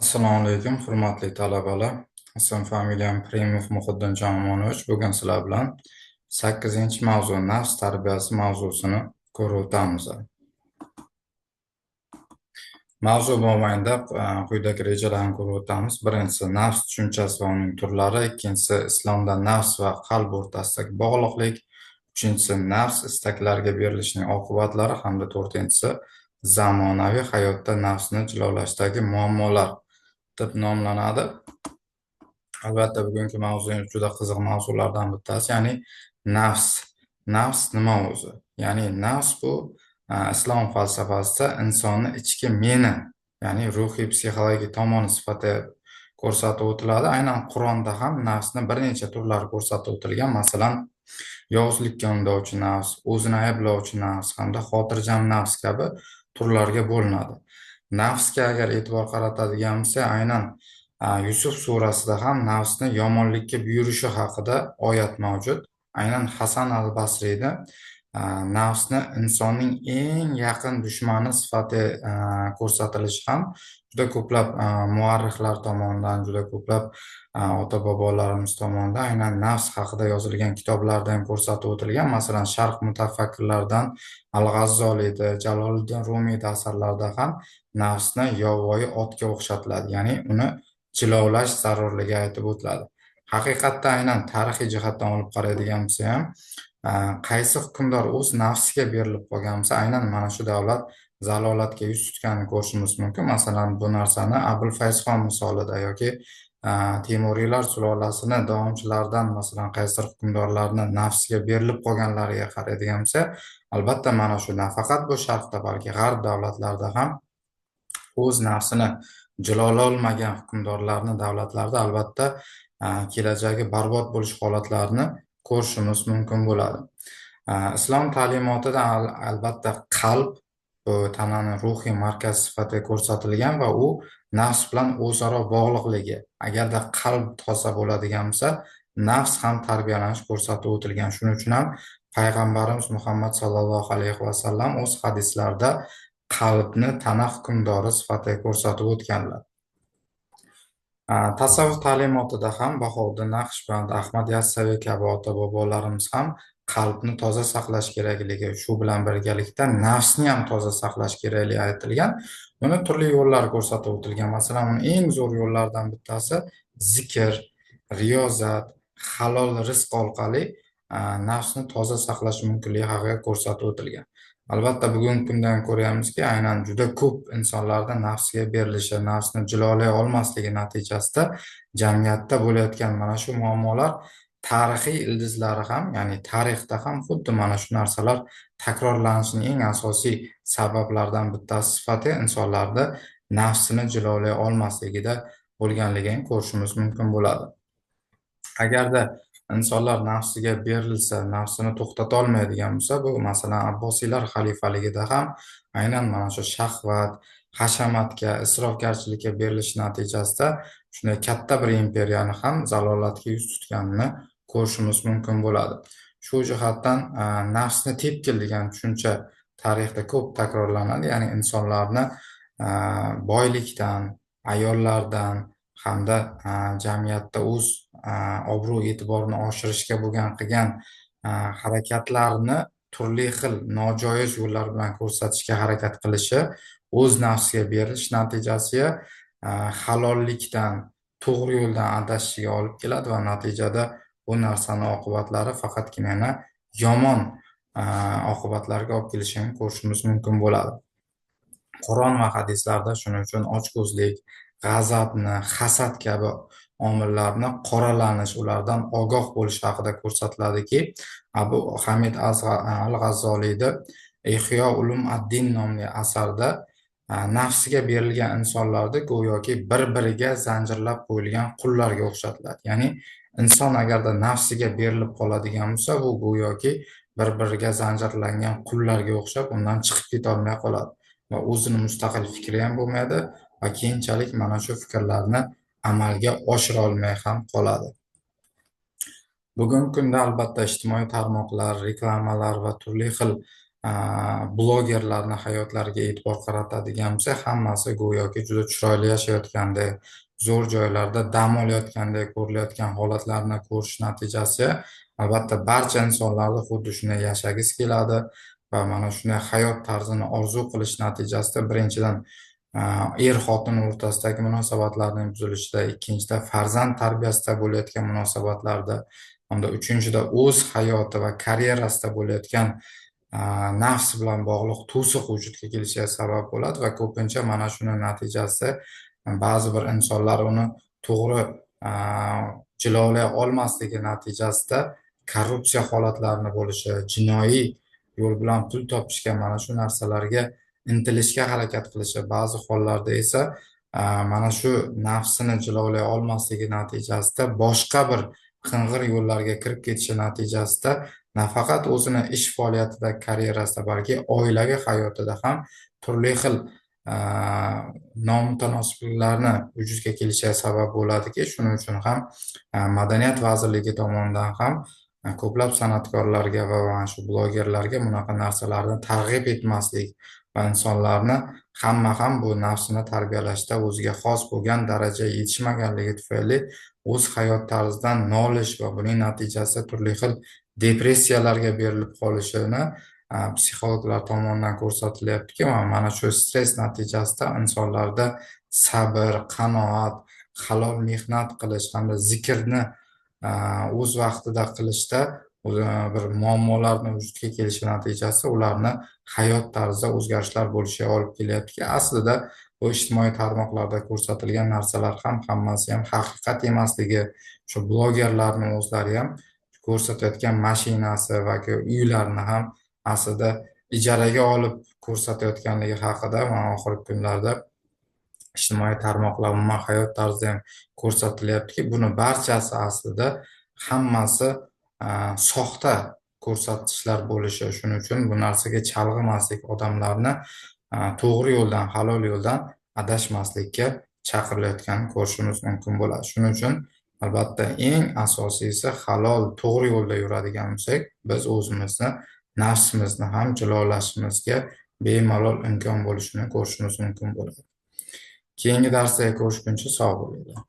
Assalomu alaykum, hurmatli talabalar. Ism familiyam Primov Muhiddin Jomonovich. Bugun sizlar bilan 8-mavzu nafs tarbiyasi mavzusini ko'rib o'tamiz. Mavzu mobaynida quyidagi rejalarni ko'rib o'tamiz. Birinchisi nafs tushunchasi va uning turlari, ikkinchisi islomda nafs va qalb o'rtasidagi bog'liqlik, uchinchisi nafs istaklariga berilishining oqibatlari hamda to'rtinchisi zamonaviy hayotda nafsni jilovlashdagi muammolar deb nomlanadi. Albatta, bugungi mavzuyimiz juda qiziq mavzulardan bittasi, ya'ni nafs. Nafs nima o'zi? Ya'ni nafs bu islom falsafasida insonni ichki meni, ya'ni ruhiy psixologik tomoni sifatida ko'rsatib o'tiladi. Aynan Qur'onda ham nafsni bir necha turlari ko'rsatib o'tilgan. Masalan, yovuzlikka undovchi nafs, o'zini ayblovchi nafs hamda xotirjam nafs kabi turlarga bo'linadi. Nafsga agar e'tibor qaratadigan bo'lsak, aynan Yusuf surasida ham nafsni yomonlikka buyurishi haqida oyat mavjud. Aynan Hasan al-Basriyda nafsni insonning eng yaqin dushmani sifatida ko'rsatilishi ham juda ko'plab muarrixlar tomonidan, juda ko'plab ota-bobolarimiz tomonidan aynan nafs haqida yozilgan kitoblarda ham ko'rsatib o'tilgan. Masalan, sharq mutafakkirlaridan Al-G'azzoliyda, Jaloliddin Rumiyda asarlarida ham nafsni yovvoyi otga o'xshatiladi, ya'ni uni jilovlash zarurligi aytib o'tiladi. Haqiqatda aynan tarixiy jihatdan olib qaraydigan bo'lsa ham, qaysi hukmdor o'z nafsiga berilib qolgan bo'lsa, aynan mana shu davlat zalolatga yuz tutganini ko'rishimiz mumkin. Masalan, bu narsani Abul Fayzxon misolida yoki Temuriylar sulolasini davomchilaridan, masalan, qaysidir hukmdorlarni nafsiga berilib qolganlariga qaraydigan bo'lsa, albatta mana shu nafaqat bu sharqda, balki g'arb davlatlarida ham o'z nafsini jilololmagan hukmdorlarni davlatlarida albatta kelajagi barbod bo'lish holatlarini ko'rishimiz mumkin bo'ladi. Islom ta'limotida albatta qalb bu tanani ruhiy markaz sifatida ko'rsatilgan va u nafs bilan o'zaro bog'liqligi. Agarda qalb toza bo'ladigan bo'lsa, nafs ham tarbiyalanish ko'rsatib o'tilgan. Shuning uchun ham payg'ambarimiz Muhammad sallallohu alayhi vasallam o'z hadislarida qalbni tana hukmdori sifatida ko'rsatib o'tganlar. Tasavvuf ta'limotida ham Bahouddin Naqshband, Ahmad Yassaviy kabi ota-bobolarimiz ham qalbni toza saqlash kerakligi, shu bilan birgalikda nafsni ham toza saqlash kerakligi aytilgan. Buni turli yo'llar ko'rsatib o'tilgan. Masalan, uni eng zo'r yo'llardan bittasi zikr, riyozat, halol rizq orqali nafsni toza saqlash mumkinligi haqida ko'rsatib o'tilgan. Albatta, bugungi kundan ko'ryapmizki, aynan juda ko'p insonlarda nafsiga berilishi, nafsni jilolay olmasligi natijasida jamiyatda bo'layotgan mana shu muammolar tarixiy ildizlari ham, ya'ni tarixda ham xuddi mana shu narsalar takrorlanishining eng asosiy sabablaridan bittasi sifatida insonlarda nafsini jilovlay olmasligida bo'lganligini ko'rishimiz mumkin bo'ladi. Agarda insonlar nafsiga berilsa, nafsini to'xtata olmaydigan bo'lsa, bu masalan Abbosiylar xalifaligida ham aynan mana shu shahvat, hashamatga, isrofgarchilikka berilishi natijasida shunday katta bir imperiyani ham zalolatga yuz tutganini ko'rishimiz mumkin bo'ladi. Shu jihatdan nafsni tepkil degan tushuncha tarixda ko'p takrorlanadi, ya'ni insonlarni boylikdan, ayollardan hamda jamiyatda o'z obro' e'tiborini oshirishga bo'lgan qilgan harakatlarni turli xil nojoiz yo'llar bilan ko'rsatishga harakat qilishi, o'z nafsiga berilish natijasiga halollikdan, to'g'ri yo'ldan adashishiga olib keladi va natijada bu narsani oqibatlari faqatgina yomon oqibatlarga olib kelishini ko'rishimiz mumkin bo'ladi. Qur'on va hadislarda shuning uchun ochko'zlik, g'azabni, hasad kabi omillarni qoralanish, ulardan ogoh bo'lish haqida ko'rsatiladiki, Abu Hamid al-G'azzoliyda Ihyo ulum ad-din nomli asarda nafsiga berilgan insonlarni go'yoki bir-biriga zanjirlab qo'yilgan qullarga o'xshatiladi. Ya'ni inson agarda nafsiga berilib qoladigan bo'lsa, bu go'yoki bir-biriga zanjirlangan qullarga o'xshab undan chiqib ketolmay qoladi va o'zini mustaqil fikri ham bo'lmaydi va keyinchalik mana shu fikrlarni amalga oshira olmay ham qoladi. Bugungi kunda albatta ijtimoiy tarmoqlar, reklamalar va turli xil Blogerlarni hayotlariga e'tibor qaratadigan bo'lsak, hammasi go'yoki juda chiroyli yashayotgandek, zo'r joylarda dam olayotgandek ko'rilayotgan holatlarni ko'rish natijasi albatta barcha insonlarni xuddi shunday yashagisi keladi va mana shunday hayot tarzini orzu qilish natijasida birinchidan er-xotin o'rtasidagi munosabatlarning buzilishida, ikkinchida farzand tarbiyasida bo'layotgan munosabatlarda hamda uchinchida o'z hayoti va karyerasida bo'layotgan nafs bilan bog'liq to'siq vujudga kelishiga sabab bo'ladi va ko'pincha mana shuni natijasi ba'zi bir insonlar uni to'g'ri jilovlay olmasligi natijasida korrupsiya holatlarini bo'lishi, jinoiy yo'l bilan pul topishga, mana shu narsalarga intilishga harakat qilishi, ba'zi hollarda esa mana shu nafsini jilovlay olmasligi natijasida boshqa bir qing'ir yo'llarga kirib ketishi natijasida nafaqat o'zini ish faoliyatida, karyerasida, balki oilaviy hayotida ham turli xil nomutanosibliklarni vujudga kelishiga sabab bo'ladiki, shuning uchun ham Madaniyat vazirligi tomonidan ham ko'plab san'atkorlarga va mana shu blogerlarga bunaqa narsalarni targ'ib etmaslik va insonlarni hamma ham bu nafsini tarbiyalashda o'ziga xos bo'lgan daraja yetishmaganligi tufayli o'z hayot tarzidan nolish va buning natijasida turli xil depressiyalarga berilib qolishini psixologlar tomonidan ko'rsatilyaptiki, mana shu stress natijasida insonlarda sabr, qanoat, halol mehnat qilish hamda zikrni o'z vaqtida qilishda bir muammolarni vujudga kelishi natijasida ularni hayot tarzida o'zgarishlar bo'lishiga olib kelyaptiki, aslida bu ijtimoiy tarmoqlarda ko'rsatilgan narsalar ham hammasi ham haqiqat emasligi, shu blogerlarni o'zlari ham ko'rsatayotgan mashinasi va uylarini ham aslida ijaraga olib ko'rsatayotganligi haqida mana oxirgi kunlarda ijtimoiy tarmoqlar, umuman hayot tarzida ham ko'rsatilyaptiki, buni barchasi aslida hammasi soxta ko'rsatishlar bo'lishi. Shuning uchun bu narsaga chalg'imaslik, odamlarni to'g'ri yo'ldan, halol yo'ldan adashmaslikka chaqirilayotganini ko'rishimiz mumkin bo'ladi. Shuning uchun albatta eng asosiysi halol, to'g'ri yo'lda yuradigan bo'lsak, biz o'zimizni nafsimizni ham jilovlashimizga bemalol imkon bo'lishini ko'rishimiz mumkin bo'ladi. Keyingi darsda ko'rishguncha sog' bo'linglar.